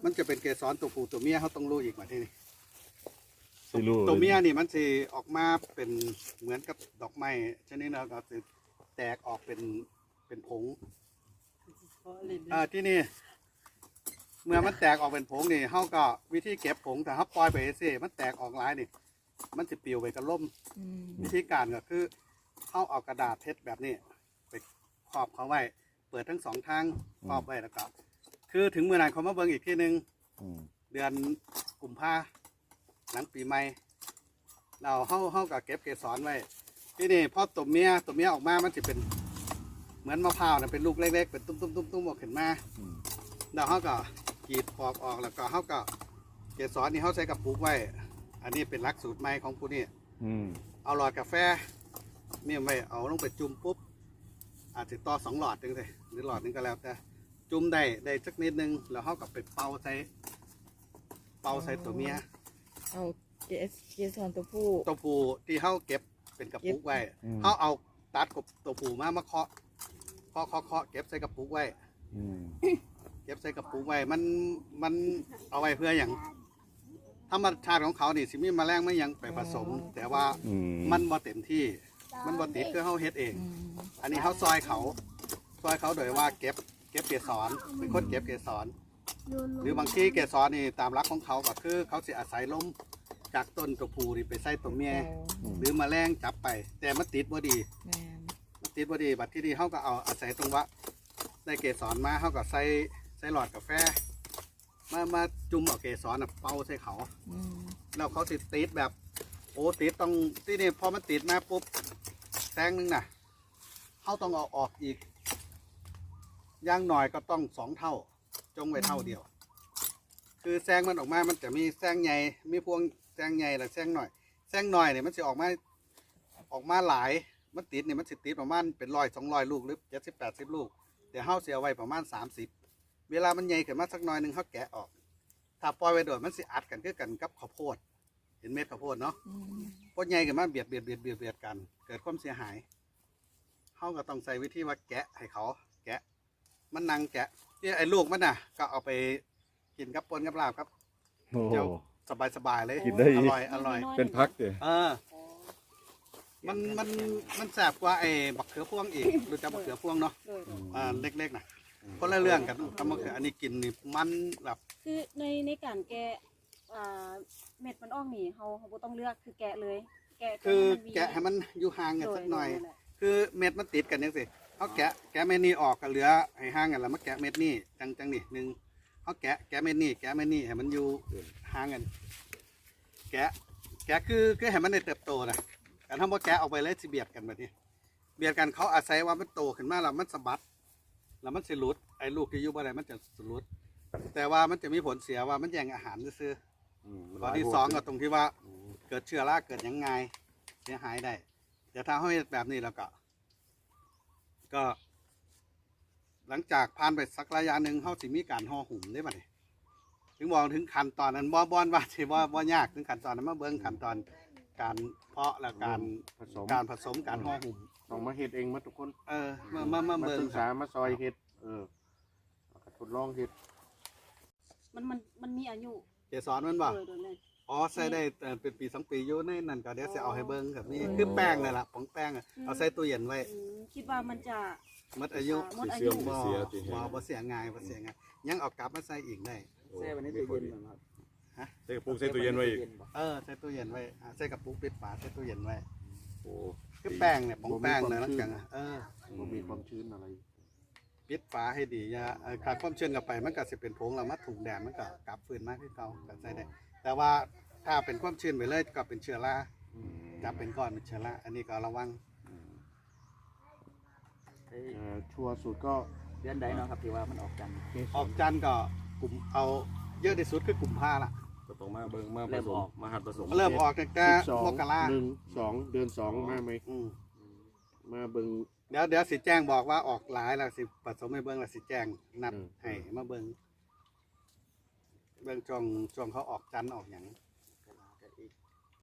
ມັນຈະເປັນເກສອນຕົວຜູ້ຕົວເມຍ ເຮົາຕ້ອງຮູ້ອີກບາດທີນີ້. ຊິຮູ້ ຕົວເມຍນີ້ມັນຊິອອກມາເປັນເໝືອນກັບດອກໄມ້ຊະນິດໜຶ່ງ ແລ້ວກໍຊິແຕກອອກເປັນ ເປັນຜົງ. ເອີ ທີນີ້ເມື່ອມັນແຕກອອກເປັນຜົງນີ້ ເຮົາກໍວິທີເກັບຜົງ ຖ້າເຮົາປ່ອຍໄປຈັ່ງຊີ້ ມັນແຕກອອກຫຼາຍນີ້ ມັນຊິປິວໄປກັບລົມ. ອືມ ວິທີການກໍຄື ເຮົາເອົາກະດາດເຮັດແບບນີ້ ໄປຄອບເຂົາໄວ້ ເປີດທັງສອງທາງ ອືມ ຄອບໄວ້ ແລ້ວກໍ ຄືເຖິງມື້ນັ້ນເຂົາມາເບິ່ງອີກທີໜຶ່ງ ອືມ ເດືອນກຸມພາ ຫຼັງປີໃໝ່ ແລ້ວເຮົາ ເຮົາກໍເກັບເກສອນໄວ້. ທີນີ້ພໍຕົວເມຍ ຕົວເມຍອອກມາ ມັນຊິເປັນເໝືອນມະພ້າວນະ ເປັນລູກເລັກໆ ເປັນຕຸ້ມໆໆໆ ອອກຂຶ້ນມາ. ອືມ ແລ້ວເຮົາກໍກຣີດປອກອອກ ແລ້ວກໍເຮົາກໍ ເກສອນນີ້ເຮົາໃສ່ກະປຸກໄວ້. ອັນນີ້ເປັນຫຼັກສູດໃໝ່ຂອງຜູ້ນີ້. ອືມ ເອົາຫຼອດກາແຟມ້ຽມໄວ້ ເອົາລົງໄປຈຸ່ມປຸບ ອາດຊິຕໍ່ສອງຫຼອດຈັ່ງຊີ້ ຫຼືຫຼອດໜຶ່ງກໍແລ້ວແຕ່ ຈຸ່ມໄດ້ ໄດ້ຈັກນິດໜຶ່ງ ແລ້ວເຮົາກໍໄປເປົ່າໃສ່ ເປົ່າໃສ່ຕົວເມຍ. ເອົາເກ ເກສອນຕົວຜູ້ ຕົວຜູ້ທີ່ເຮົາເກັບເປັນກະປຸກໄວ້ ອືມ ເຮົາເອົາຕັດກັບຕົວຜູ້ມາ ມາເຄາະ ເຄາະ ເຄາະ ເຄາະ ເກັບໃສ່ກະປຸກໄວ້. ອືມ ເກັບໃສ່ກະປຸກໄວ້ ມັນ ມັນເອົາໄວ້ເພື່ອຫຍັງ? ທຳມະຊາດຂອງເຂົານີ້ຊິມີມະແລງມາຫຍັງໄປປະສົມ ອໍ ແຕ່ວ່າ ອືມ ມັນບໍ່ເຕັມທີ່ ມັນບໍ່ຕິດ ຄືເຮົາເຮັດເອງ. ອືມ ອັນນີ້ເຮົາຊ່ອຍເຂົາ ຊ່ອຍເຂົາໂດຍວ່າເກັບ ເກັບເກສອນ ເປັນຄົນເກັບເກສອນ ຫຼືບາງທີເກສອນນີ້ຕາມຫຼັກຂອງເຂົາກໍຄືເຂົາຊິອາໄສລົມຈາກຕົ້ນຕົວຜູ້ນີ້ໄປໃສ່ຕົວເມຍ ອໍ ຫຼືມະແລງຈັບໄປ ແຕ່ມັນຕິດບໍ່ດີ. ແມ່ນ ມັນຕິດບໍ່ດີ ບັດທີນີ້ເຮົາກໍເອົາອາໄສຕົງວ່າໄດ້ເກສອນມາ ເຮົາກໍໃສ່ ໃສ່ຫຼອດກາແຟ ມາ ມາຈຸ່ມເອົາເກສອນນະເປົ່າໃສ່ເຂົາ. ອືມ ແລ້ວເຂົາຊິຕິດແບບ ໂອ້ ຕິດຕ້ອງ ທີນີ້ພໍມັນຕິດມາປຸບ ແຊງໜຶ່ງນະ ເຮົາຕ້ອງເອົາອອກອີກ ຢ່າງໜ້ອຍກໍຕ້ອງສອງເທົ່າ ຈົ່ງໄວ້ເທົ່າດຽວ. ອືມ ຄືແຊງມັນອອກມາ ມັນຈະມີແຊງໃຫຍ່ ມີພວງແຊງໃຫຍ່ ແລະ ແຊງນ້ອຍ. ແຊງນ້ອຍນີ້ມັນຊິອອກມາ ອອກມາຫຼາຍ ມັນຕິດນີ້ ມັນຊິຕິດປະມານເປັນຮ້ອຍສອງຮ້ອຍລູກ ຫຼື ເຈັດສິບແປດສິບລູກ ແຕ່ເຮົາຊິເອົາໄວ້ປະມານສາມສິບ. ເວລາມັນໃຫຍ່ຂຶ້ນມາສັກໜ້ອຍໜຶ່ງ ເຮົາແກະອອກ ຖ້າປ່ອຍໄວ້ໂດນ ມັນຊິອັດກັນຄືກັນກັບເຂົ້າໂພດ ເຫັນເມັດເຂົ້າໂພດເນາະ. ອືມ ພໍໃຫຍ່ຂຶ້ນມາບຽດ ບຽດ ບຽດ ບຽດ ບຽດກັນ ເກີດຄວາມເສຍຫາຍ. ເຮົາກໍຕ້ອງໃຊ້ວິທີວ່າແກະໃຫ້ເຂົາ ແກະ ມັນນັ່ງແກະ ທີ່ໄອ້ລູກມັນນະ ກໍເອົາໄປກິນກັບປົ່ນກັບລາບ ກັບ ໂອ້ໂຫ ເຈົ້າ ສະບາຍໆເລີຍ ກິນໄດ້ອີກ ອະລ່ອຍ ອະລ່ອຍ ເປັນຜັກເດ. ເອີ ມັນ ມັນ ມັນແຊບກວ່າໄອ້ບັກເຂືອພວງອີກ. ຮູ້ຈັກບັກເຂືອພວງເນາະ? ໂດຍ ໂດຍ ອ່າ ເລັກໆນະ ອືມ ຄົນລະເລື່ອງກັນກັບບັກເຂືອ. ອັນນີ້ກິນນີ້ມັນແບບ ຄືໃນ ໃນການແກະ ອ່າ ເມັດມັນອອກນີ້ ເຮົາ ເຮົາບໍ່ຕ້ອງເລືອກ ຄືແກະເລີຍ ແກະ ຄື ໃຫ້ມັນມີ ແກະໃຫ້ມັນຢູ່ຫ່າງກັນ ໂດຍ ສັກໜ້ອຍ ໂດຍ ນັ້ນແຫຼະ. ຄືເມັດມັນຕິດກັນຈັ່ງຊີ້ ເຮົາແກະ ເນາະ ແກະເມັດນີ້ອອກກໍເຫຼືອໃຫ້ຫ່າງກັນ ແລ້ວມາແກະເມັດນີ້ ຈັ່ງ ຈັ່ງນີ້ໜຶ່ງ ເຮົາແກະ ແກະເມັດນີ້ ແກະເມັດນີ້ ໃຫ້ມັນຢູ່ ເອີ ຫ່າງກັນ ແກະ ແກະຄື ຄືໃຫ້ມັນໄດ້ເຕີບໂຕນະ. ຄັນເຮົາບໍ່ແກະອອກໄປເລີຍ ຊິບຽດກັນບັດນີ້ ບຽດກັນ ເຂົາອາໄສວ່າມັນໂຕຂຶ້ນມາແລ້ວມັນສະບັດ ແລ້ວມັນຊິຫຼຸດ ໄອ້ລູກທີ່ຢູ່ບໍ່ໄດ້ມັນຈະຫຼຸດ ແຕ່ວ່າມັນຈະມີຜົນເສຍວ່າມັນແຍ່ງອາຫານຊື່ໆ. ອືມ ຂໍ້ທີສອງກໍຕົງທີ່ວ່າ ອືມ ເກີດເຊື້ອລາເກີດຫຍັງງ່າຍ ເສຍຫາຍໄດ້. ແຕ່ຖ້າເຮົາເຮັດແບບນີ້ແລ້ວກໍ ກໍ ຫຼັງຈາກຜ່ານໄປສັກໄລຍະໜຶ່ງ ເຮົາຊິມີການຫໍ່ຫຸ້ມເດ້ບັດນີ້. ເຖິງບອກເຖິງຂັ້ນຕອນນັ້ນ ບໍ່ ບໍ່ວ່າຊິບໍ່ ບໍ່ຍາກ ເຖິງຂັ້ນຕອນນັ້ນ ມາເບິ່ງຂັ້ນຕອນການເພາະ ແລະ ການ ເລີ່ມຜະສົມ ການຜະສົມ ການຫໍ່ຫຸ້ມ ຕ້ອງມາເຮັດເອງໝົດທຸກຄົນ. ເອີ ມາ ມາ ມາ ມາເບິ່ງ ສຶກສາ ມາຊ່ອຍເຮັດ ເອີ ແລ້ວກໍທົດລອງເຮັດ. ມັນ ມັນ ມັນມີອາຍຸ ເກສອນມັນບໍ່? ໂດຍ ໂດຍ ແມ່ນ. ອໍ ໃສ່ໄດ້ ເອີ ເປັນປີສອງປີ ຢູ່ໃນນັ້ນກໍດຽວຊິເອົາໃຫ້ເບິ່ງ ກໍມີ ເອີ ຄືແປ້ງນັ້ນລະ ປອງແປ້ງ ອືມ ເອົາໃສ່ຕູ້ເຢັນໄວ້. ອືມ ຄິດວ່າມັນຈະໝົດອາຍຸ ໝົດອາຍຸ ຊິເສື່ອມ ບໍ່ ຊິເສຍ ບໍ່ ບໍ່ເສຍງ່າຍ ບໍ່ເສຍງ່າຍ ອືມ ຍັງເອົາກັບມາໃສ່ອີກໄດ້. ໂອ້ ແຊ່ໄວ້ໃນຕູ້ເຢັນ ມີຂໍ້ດີ ນັ້ນ ຮະ ໃສ່ກະປຸກໃສ່ຕູ້ເຢັນໄວ້ອີກ. ເອີ ໃສ່ຕູ້ເຢັນໄວ້ ອ່າ ໃສ່ກະປຸກປິດຝາ ໃສ່ຕູ້ເຢັນໄວ້. ໂອ້ ຄືແປ້ງນີ້ ປອງແປ້ງນັ້ນ ບໍ່ມີຄວາມຊື້ນ ແລ້ວຈັ່ງ ເອີ ບໍ່ມີຄວາມຊື້ນອະໄລ. ປິດຝາໃຫ້ດີ ຢ່າ ເອີ ຂາດຄວາມຊື້ນເຂົ້າໄປ ມັນກໍຊິເປັນຜົງ ແລ້ວມາຖືກແດດ ມັນກໍກັບຄືນມາຄືເກົ່າ ກໍໃຊ້ໄດ້. ແຕ່ວ່າຖ້າເປັນຄວາມຊື້ນໄປເລີຍ ກໍເປັນເຊື້ອລາ. ອືມ ຈັບເປັນກ້ອນເປັນເຊື້ອລາ ອັນນີ້ກໍລະວັງ. ອືມ ເອີ ຊົ່ວສຸດກໍເດືອນໃດເນາະຄັບ ທີ່ວ່າມັນອອກຈັນ? ອອກຈັນກໍກຸມ ເອົາເຍອະທີ່ສຸດຄືກຸມພາລະ ກໍຕ້ອງມາເບິ່ງ ມາຜະສົມ ເລີ່ມອອກ ມາຫັດປະສົມ ເລີ່ມອອກຕັ້ງແຕ່ ສິບສອງ ມົກກະລາ ໜຶ່ງ ສອງ ເດືອນສອງ ອໍ ມາໃໝ່. ອືມ ມາເບິ່ງ ດຽວ ດຽວຊິແຈ້ງບອກວ່າອອກຫຼາຍແລ້ວ ຊິປະສົມໃຫ້ເບິ່ງ ແລ້ວຊິແຈ້ງນັດ ອືມ ໃຫ້ມາເບິ່ງ ເບິ່ງຊ່ວງ ຊ່ວງເຂົາອອກຈັນອອກຫຍັງ.